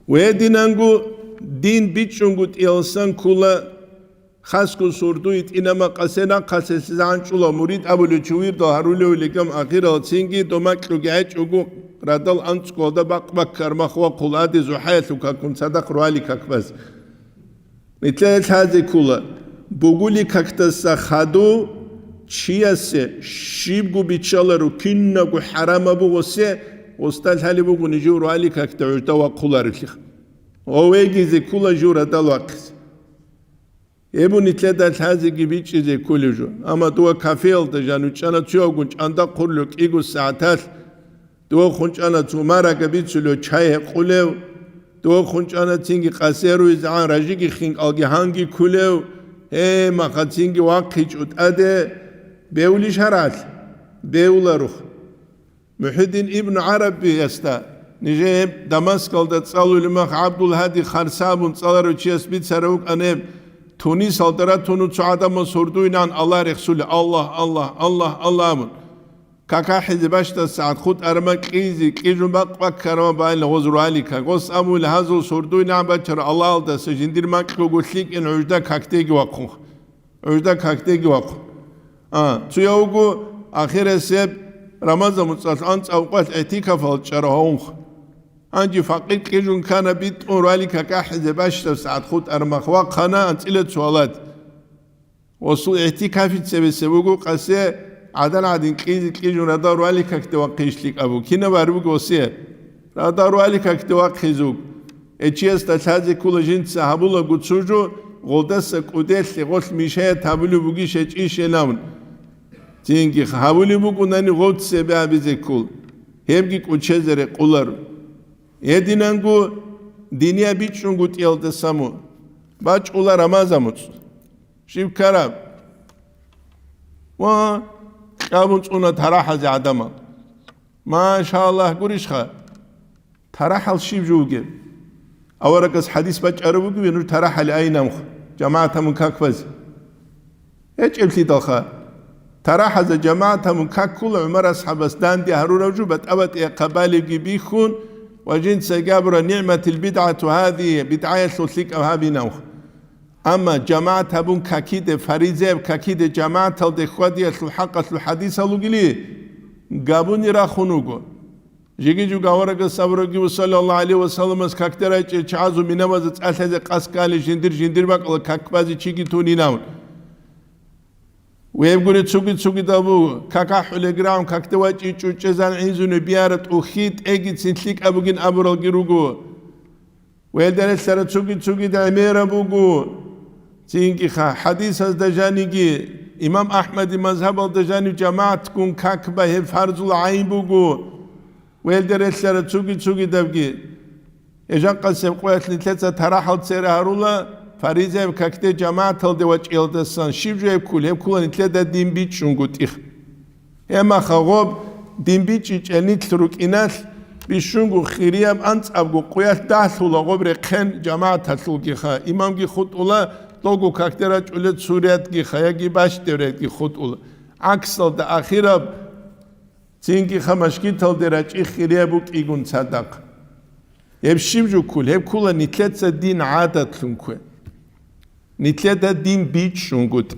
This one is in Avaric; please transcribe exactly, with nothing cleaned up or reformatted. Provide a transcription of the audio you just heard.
Гьединанго дин бичӀчӀунгутӀиялсан ккола, хасго сордо итӀинаб макъасе нахъалъесезагӀан чӀола мурид абулев чи вирдал гьарулев лигам ахирал цинги домакьуги гӀечӀого радал анцӀгоялда бакъ-баккармах вахъул аде зухӀаялъул какун цадахъ руали какбаз. Нилъеда лъазе ккола, бугули какдаса хадув чиясе щибго биччаларо, кинабго хӀарамаб бугосе, гъосда лъалеб буго нижер руали какде гӀужда вахъуларевлъи. Гъов вегизе ккола журадал вахъизе. Гьеб нилъеда лъазеги бичӀчӀизе кколев жо. Амма дова кафеялда жанив чӀана цоявгун чӀанда хъурлъо кӀиго сагӀаталъ, дова хъун чӀана цо марага бицулев чай гьекъулев, дова хъун чӀана цинги къасе руйзегӀан ражиги хинкӀалги гьанги ккулев, гье, маха цинги вахъичӀо тӀаде, бевлищ гьаралъ? Бевларух. МухӀиддин ибн ГӀарабиясда, нижее гьеб Дамаскалда цӀалулеб мах ГӀабдулгьади Харса абун цӀаларав чияс бицарав вукӀана гьеб, Тунисалда ратуна цо гӀадамал сордуйнан Аллагь рехсулев, Аллагь, Аллагь, Аллагь, Аллагь абун. КакахӀизе бащдас сагӀат хутӀарма кьизе, кьижун бакъ-баккарма байла гъоз руалика. Гъос абула гьазул сордуйнан бачара Аллагьалдаса жиндир макьго лъикӀин гӀужда какдеги вахъун. ГӀужда какдеги вахъун. А, цуяв вуго ахирас гьеб Рамазан муцӀалъ анцӀаб къвалъ гӀитикафал чӀарав гьавунха. Гьанже факъир кьижун ккана битӀун руали какахӀизе бащдаб сагӀат хутӀармах вахъана анцӀила цо гьалад. Гъосул гӀитикафи цебесеб буго къасе гӀадан-гӀадин кьизе-кьижун радал руали какде вахъийищ лъикӀаб буго. Кинаб гьариб буго гъосе? Радал руали какде вахъизуг. Э, чиясда лъазе ккола жинца гьабулаго цо жо, гъолдаса кӀуделъе гъолъ мишаят гьабулеб бугищ гьечӀищ гьелавун. Цинги гьабулеб бугунани гъов цебе гьабизе ккол, гьебги кӀочезе рекъоларо. Гьединанго диния бичӀчӀунгутӀиялдаса мун бачӀула Рамазан муцӀ. Щиб ккараб? Ва кьабун цӀуна тарахӀазе гӀадамал. Машаллагь, гурищха, тарахӀал щиб жо вугеб? Аварагас хӀадис бачӀараб бугеб, нуж тарахӀале айинамха, жамагӀат гьабун как базе. ГьечӀеблъидалха, тарахӀаза жамагӀат гьабун как ккула ГӀумар асхӀабас данде гьарурав жо батӀа-батӀияб хъабалебги бихьун ва жинцаги абура: «НигӀматил бидгӀату гьадигьи», бидгӀаялъул лъикӀаб гьабинавха. Амма жамагӀат гьабун какиде, фаризаяб какиде жамагӀаталде хьвадиялъул хӀакъалъул хӀадисал ругели, габуни рахун вуго. Жиги-жуг аварагас абураги ва саллаллагьу гӀалайгьи ва салламас какде рачӀел чагӀазул минабазда цӀалъазе къасд ккани жиндир-жиндир бакӀала как базе чиги тунинавун. Вебгури цуги-цугидал буго, как ахӀулел грагӀун какде вачӀи чӀучӀезан гӀинзуни биара тӀухьи тӀегицин лъикӀаб бугин абуралги руго. Велда релълъара цуги-цуги гӀемераб буго. Цинги ха-, хӀадисазда жаниги, имам АхӀмади мазгьабалда жанив жамагӀатгун как ба гьеб фарзул гӀайн буго. Велда релълъара цуги-цугидабги. Гьеб жакъасеб къоялъ нилъеца тарахӀал цере гьарула, фаризаяб какде жамагӀаталде вачӀиялдасан щиб жо гьеб ккул, гьеб ккула нилъеда дин бичӀчӀунгутӀи. Гьебмаха гъоб дин бичӀчӀичӀел нилъ рукӀиналъ, бищунго хирияб анцӀабго къоялъ дагьлъула гъоб рехъен жамагӀаталъулгиха, имамги хутӀула, дого какде рачӀулел цо рядгиха яги бащдев рядги хутӀула. ГӀаксалда ахираб цинги ха машгиталде рачӀи хирияб букӀигун цадахъ. Гьеб щиб жо ккул? Гьеб ккула нилъеца дин гӀадатлъун ккве. Нилъеда дин бичӀчӀунгутӀи.